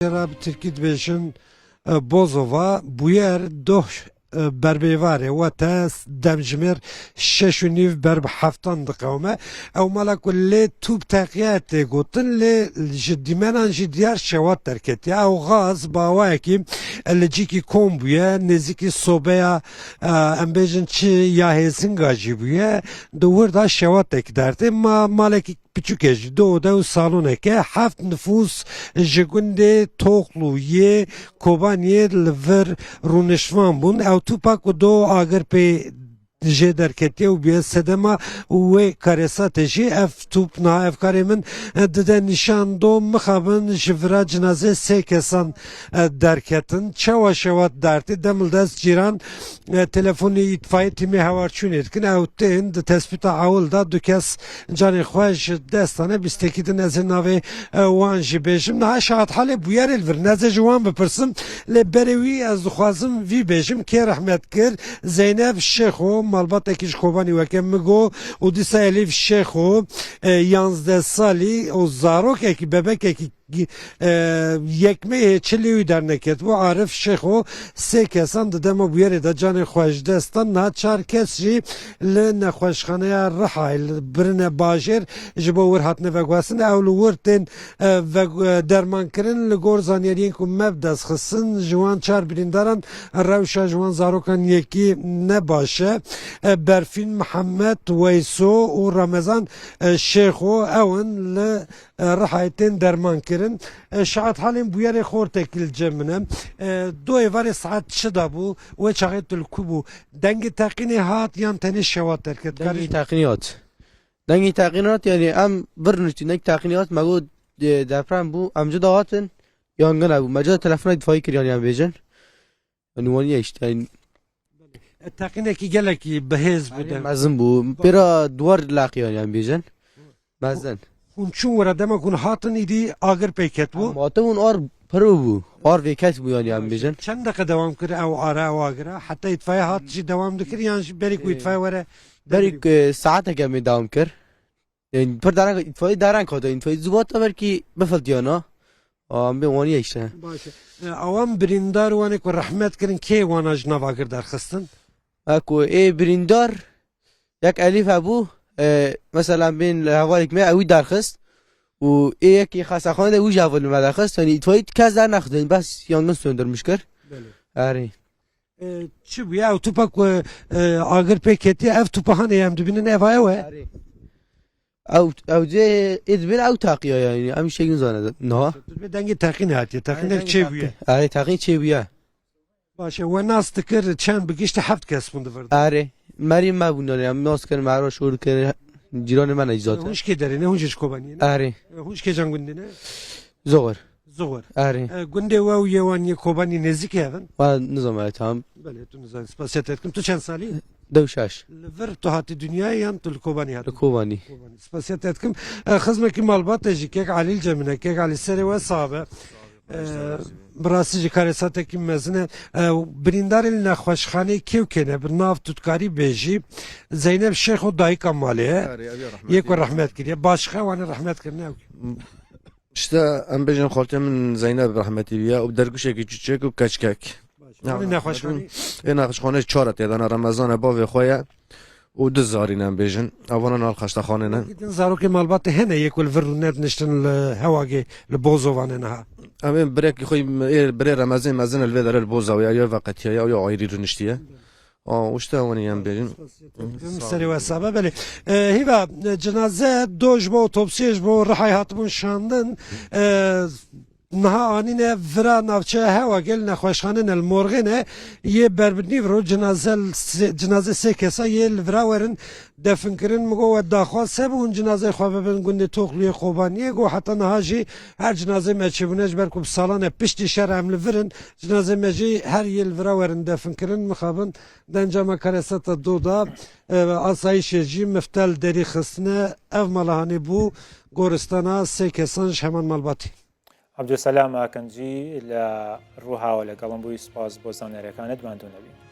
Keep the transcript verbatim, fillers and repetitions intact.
Jê re bi tirkî dibêjin, e, Bozova, bûyer doh, e, berbêvar e, wate demjimêr şeş û nîv ber bi heftan diqewime. Ew mala ku lê tûp teqiye tê gotin, lê ji dîmenan jî diyar şewat derketiye. Ew gaz bi awayekî, e, li cîkî kom bûye, nêzîkî sobeya, e, em bêjin çi ya hêzinga jî bûye, di wir de şewatek dertê. Ma malekî piçûk e jî, du ode û saloneke, heft nifûs ji gundê Toxlû yê Kobaniyê li vir rûniştvan bûn. Ew tûpa ku do agir pê jê derketiye û bûye sedema wê karesatê jî, ev tûp niha evkarê min, e, dide nîşan do mixabin ji vira cinazê sê kesan, e, derketin. Çawa şewat dertê, dem li dest cîran, e, telefonê îtfayê tîmê hewarçûnê dikin. Ew tên di tespîta ewil de du kes canê xwe ji dest dane. Bîstekî din ez ê navê, e, wan jî bêjim. Niha şahethalê bûyerê li vir ne, ez ê ji wan bipirsim. Lê berê wî ez dixwazim vî bêjim. Kê rehmet kir? Zeynep Şêxo, malbatekî ji Kobanî weke min got, û dîsa Elîf Şêxo, e, yanzdeh salî û zarokekî, bebekekî gi-, e, yekmehê çilî wî derneketibû. Arif Şêxo, sê kesan di dema bûyerê de canê xwe ji dest dan. Niha çar kes jî li nexweşxaneya Rihayê li birine bajêr, ji bo wir hatine veguhestin. Ew li wir tên, e, vegu-, e, dermankirin. Li gor zanyariyên ku me bi dest xistin, ji wan çar birîndaran rewşa ji wan zarokan yekî ne baş e. E, Berfîn Mihemed, Weyso û Ramezan, e, Şêxo, ew in li e, Rihayê tên derman kirin. E, şahet halên bûyerê xortekî li cem min e. E, du êvarê saet çi da bû? Wê çaxê tu li ku bû? Dengê teqînê hat yan tenê şewat derket? Dengê teqînê hat. Dengê teqînê hat, yanî em vir nuştî, dengê teqînê hat, me got, e, deprem bû, em cuda hatin, yangin hebû. Me cuda telefona îtfayî kir, yanî em bêjin. Yanî waniye işte, yanî. E, teqînekî gelekî bihêz bû. Yanî de mezin bû. Pêra duwar leqiyan, yanî bêjin. Mezin. Hûn çûn were, dema ku hûn hatin îdî agir pê ketbû? Em hatin, hûn ar piro bû. Ar vêket bû, yanî em bêjin. Çend deqe dewam kir ew ara, ew agira? Heta îtfayê hat jî dewam dikir yan jî berî ku, e, îtfayê were? Berî, e, saeteke me dewam kir. Yanî pir dereng, îtfayê dereng hate. Îtfayê zû hate, belkî bifiltiyana. Em bê waniye işte. Baş e. E, awan birîndar, wanê ku rehmet kirin, kê wana ji nav agir derxistin? E, ku ê birîndar, yek Elîf hebû, e, mesela bên li hevalek me, ew wî derxist. Û ê yekî xestaxanê de wî jî hevalê me derxist. Yanî îtfayê kes dernexist. Yanî bes yangin söndürmüş kir. Belê. Erê. E, çi bûye? Ew tûpa ku, e, agir pê ketiye, ev tûpa hanê em dibînin, eva ew e? Erê. Ew, ew cê ê dibên ew taqiya, yanî em şêk nizane niha. Tu dibê dengê teqînê hatiye. Teqînek çê bûye. Erê, teqîn çê bûye. Baş e, we nas dikir, çend bi giştî heft kes bûn di vir de? Erê. Merî me bûn, yanî em nas kirin, me re şor kirin, cîranê me ne îzat e. Hûn ji kê derê ne? Hûn jî ji Kobaniyê ne? Erê. E, hûn ji kêjan gundê ne? Zoxir. Zoxir. Erê. E, gundê we û yê wan yê Kobanî nêzîkî hev in? Wa nizam e, tamam. Belê, tu nizanî. Spasiya te dikim. Tu çend salî? Dew şeş. Li vir tu hatî dinyayê yan tu li Kobanî hatî? Li Kobanî. Kobanî. Spasiya te dikim. E, xizmekî malbate jî, kek Elî li cem min e, kek Elî serê we sax be. E, bi rastî jî karesatekî mezin e. E, birîndarên li nexweşxaneyê kê û kê ne? Bi nav tu dikarî bêjî. Zeynep Şêxo dayika malê ye. Erê, ev ya rehmetî. Yê ku rehmet kiriye. Başqa wan ê rehmet kirine ew. İşte em bêjin xaltê min Zeynep rehmetî bûye û derguşekî çûçek û keçkek. Baş. Ya, ê nexweşxanê? Ê nexweşxanê çar e, têdana Remezan e, bavê xwe ye û du zarî ne, em bêjin. Evana nal xestaxanê ne. Din zarokê malbatê hene yê ku li vir rûne diniştin li Hewagê, li Bozovanê niha? Em ê birekî xwe, ê birê Remezê mezin li vê derê li Bozovê ye, ya veqetiye ye, ya ayrî rûniştiye. A, işte, wan ê em bêjin. Serê we sabe, belê. E, hîva, e, cinaze do ji bo otopsiyê ji bo Rihayê hatibûn şandin. E, niha anîne vira navçeya Hewagê, nexweşxane ne, li morxê ne. Yê ber bi nîvro cinaze, cinaze sê kesa yê li vira werin definkirin. Min got, we daxwaz hebû hûn cinazeyê xwe bibin gundê Toxluyê Kobaniyê? Got, heta niha jî her cinazeyê me çêbûne, ji ber ku bi salan e piştî şer em li vir in. Cinazê me jî her yê li vira werin definkirin, mixabin di encama karesata do de, e, asayîşê jî miftel derî xistine. Ev mala hanê bû goristana sê kesan ji heman malbatî. Abdulselam Akincî li Ruha we legelan bûyî, spas bo zanyarekanê, di mendû nebî.